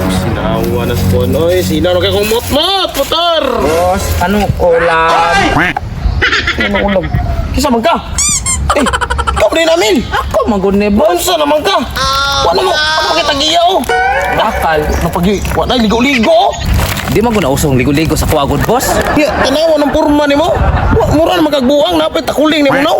Sinawa na sa kuwan. Oy, sinaw na kay kong motmot, motor! Boss, anong ulam? Ano ulam? Kisa man ka? Eh, ikaw din namin. Ako magud ni boss. Unsa naman ka? Wala mo, ano kita giya oh. Bakal. Napagi, wala ligo-ligo oh. Di man gud usong ligo-ligo sa kuha gud, boss. Ya, tanawa ng porma nimo. Wa mura na magagbuang napay takuling nimo now.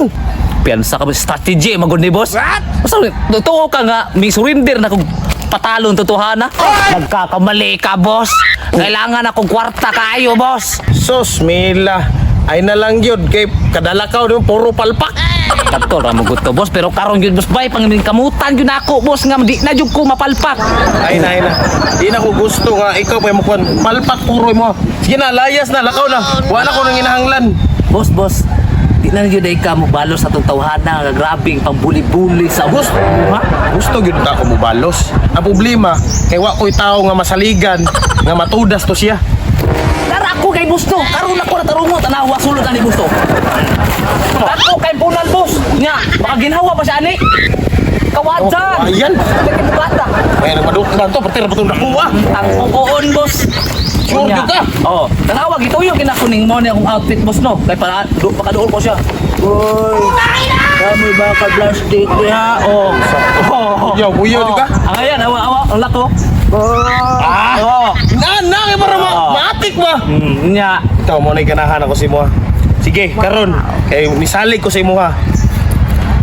Piyansa ka ba strategy magud ni boss? Basta totoo ka nga may surrender na kung patalon totohana. Nagkakamali ka, boss. Kailangan akong kwarta kaayo, boss. Sos, Mila. Ay na lang yun, kay kadalakaw nimo puro palpak. Kato ra mo gud to, boss, pero karon gyud, boss, bay pang kamutan gyud ako, boss, nga di na jud ko mapalpak. Ay na, ay na. Di na ko gusto nga ikaw pa mo kuan. Palpak puro mo. Sige na, layas na, lakaw na. Wala ko nang hinahanglan. Boss, boss, di na gyud ay ka mo balos sa atong tawhana nga grabing pambuli-buli sa Gusto, ha? Gusto gyud ka ko mobalos. Ang problema, kay wa ko'y tao nga masaligan, nga matudas to siya. Dara ako kay Busto. Karon ako natarungo tanawa sulod ani Busto. Dako kay punan, boss. Nya, baka ginhawa pa siya ani. Kawadyan. Oh, ayan. Bakit bata? May nagmadukdan to, pati ra patong nakuha. Ang kukoon, boss. Sure Nya. gyud ka? Oo. Tanawa gituyo kinakuning mo ni akong outfit, boss, no. Kay para do, baka dool ko siya. Uy. Kami baka plastic diha. Oh. Oh. Buyaw, buyaw jud ka. Ang ayan, awa awa, ang lako. Ah! Oh. Na, na, kay para ma maatik ba? Nya. Ikaw mo na ganahan ako sa imuha. Sige, karon kay misalig ko sa imuha.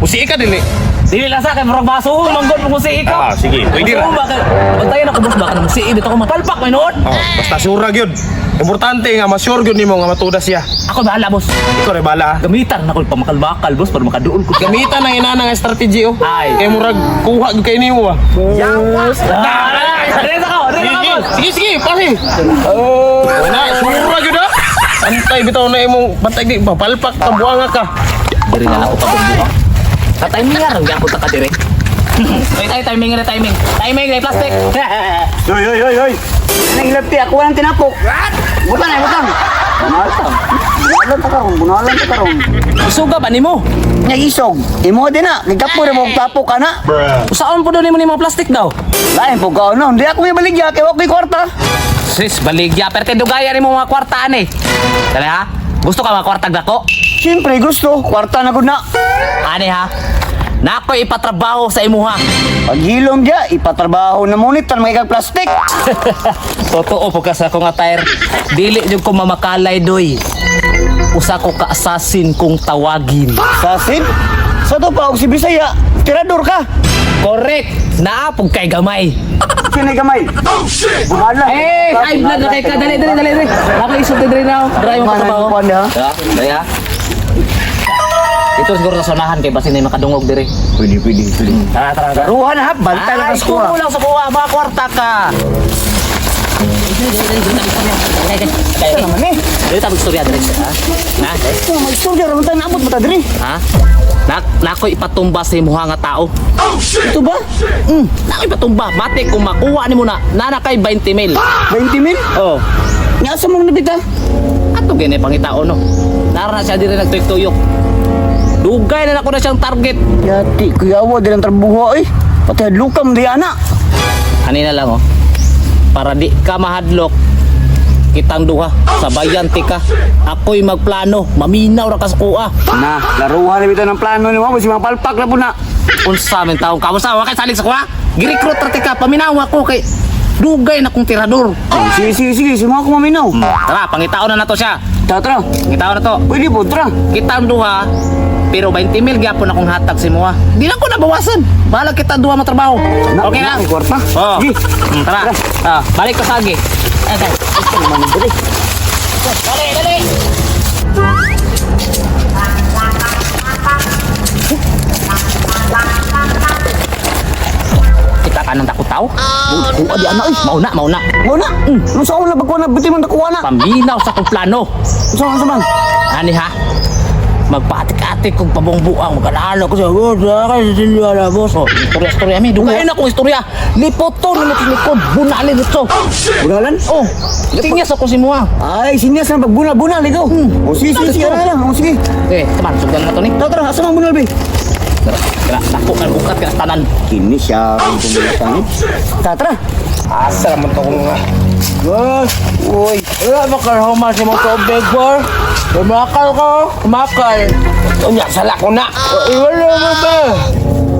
Usi ka dili. Dili lang sa kay murag baso manggod mo si ikaw. Ah, sige. Pwede ra. Baso, baka bantayan ako, boss, baka na si bitaw ko mapalpak may noon. Oh, basta sure gyud. Importante nga ma-sure gyud nimo nga matudas siya. Ako bahala, boss. Ikaw rin bahala. Ah. Gamitan na ko pamakalbakal, boss, para makaduol ko. Gamitan ang ina nga strategy oh. Ay. Kay murag kuha gyud kay nimo ba. Boss. Ah, reza ka, reza ka, Sige, boss. sige, sige, pasi. Oh, na, sure gyud ah. Antay bitaw na imong bantay di ba palpak ka buanga ka. Diri na lang ako pabumbuha. Sa timing nga rang gyapon ta ka dire. Ay, ay, timing na timing. Timing na plastic. Hoy, hoy, hoy, hoy! Nang ilapti, ako walang tinapok. Butang na, butang. Bunalan. Bunalan ta karon, bunalan ta karon. Suga ba nimo? Nya isog. Imo din na, gikapo ra mo og tapok ana. Usaon po nimo ni mga plastic daw? Lain po ka no, hindi ako may baligya kay wa ko'y kwarta. Sis, baligya perte dugaya nimo mga kwarta ani. Dali ha? Gusto ka mga kwartag dako? Siyempre gusto, kwarta na gud na. Ani ha? Nako ipatrabaho sa imuha. Paghilom dia, ipatrabaho na mo ni tan mga ikag plastic. Totoo po ka sa akong attire. Dili jud ko mamakalay doy. Usa ko ka assassin kung tawagin. Sasin? Sa to pa og si Bisaya, tirador ka. Correct. Naapog kay gamay. Sinay gamay. Oh shit. Bunalan. Eh, ay blood na kay ka. Dali, dali, dali, dali. Nako isod diri na. Dry mo katrabaho. Kuan ha. Ha, dali ha. Ito siguro sa sonahan kay basin na makadungog diri. Pwede, pwede, pwede. Tara, tara, tara. Ruhan ha, bantay lang Ay, sa kuha. kuha lang sa kuha, mga kwarta ka. Ito naman eh. Dili ta istorya diri. Ha? Na? Oh, mag-istorya ra man tayo naabot ba ta diri? Ha? Na nako ipatumba sa imuha nga tao. Ito ba? Nako ipatumba. Mate kung makuha nimo na nana kay 20 mil. 20 mil? Oh. Nga sa mong nabita? Ato gini pangitao no. Nara na siya diri nagtuyok-tuyok. Dugay na nako na siyang target. Yati, kuyawa din ang trabuha eh. Pati hadlukam di ana. Ani na lang oh. Para di ka mahadlok, kitang duha sabayan ti ka. Ako'y magplano, maminaw ra ka sa kuha. Na, laruhan na bitaw ng plano ni mo, si mga palpak na po na. Unsa men taong ka, unsa wa kay salig sa kuha? Girecruit ra ti ka, paminaw ako kay dugay na kong tirador. Oh, sige, sige, sige, si mga kumaminaw. Tara, pangitaon na nato siya. Tara, tara. Pangitaon na to. Pwede po, tara. Kitang duha, pero 20 mil gyapon akong hatag si Moa. Di na ko nabawasan. Bahala kita duha matrabaho. Na, Okay na, na? may kwarta. Oh. Sige. Tara. Ah, balik ko sagi. Okay. Ito naman ang dali. Dali, dali. Kita ka ng takutaw? Oh, kuha di ana eh. Mauna, mauna. Mauna. Nung sa una, pagkuha na, buti man nakuha na. Paminaw sa akong plano. Sa una, sa man. Ani ha? Magpaatik-atik kong pabongbuang magkalalo ko siya. Oh, dara sa na boss. Oh, istorya istorya mi. Dugay na akong istorya. Lipoton na likod, bunalin ito. Bunalan? Oh, tinyas ako si Mua. Ay, sinyas na pagbuna-buna, ligaw. Oh, sige, sige, sige, ana lang. Oh, sige. Okay, come on, sugdan na to ni. Tara, tara, asa man bunal, be? Kira, dako ka bukat ka tanan. Kini siya kung tumulatan. Tara, tara. Asa naman to kung nga. Boss, uy. Wala ba ka human sa mga tubig, bor? Kumakal ka, kumakal. Unya, sala ko na. Wala mo ba?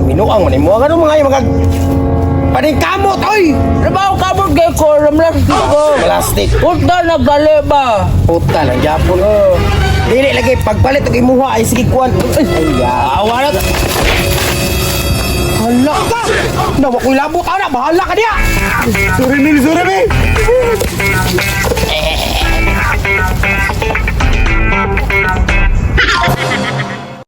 Minuang man mo ganun mga mga paningkamot, oy! Trabaho ka mo kay ko, ramlas ko. Plastic. Puta na gali ba? Puta lang Japon. Dili lagi pagpalit og imuha ay sige kuan. Ay, awa na. Hala ka. Nawa ko'y labot ana, bahala ka diya. Sorry mil, sorry mil.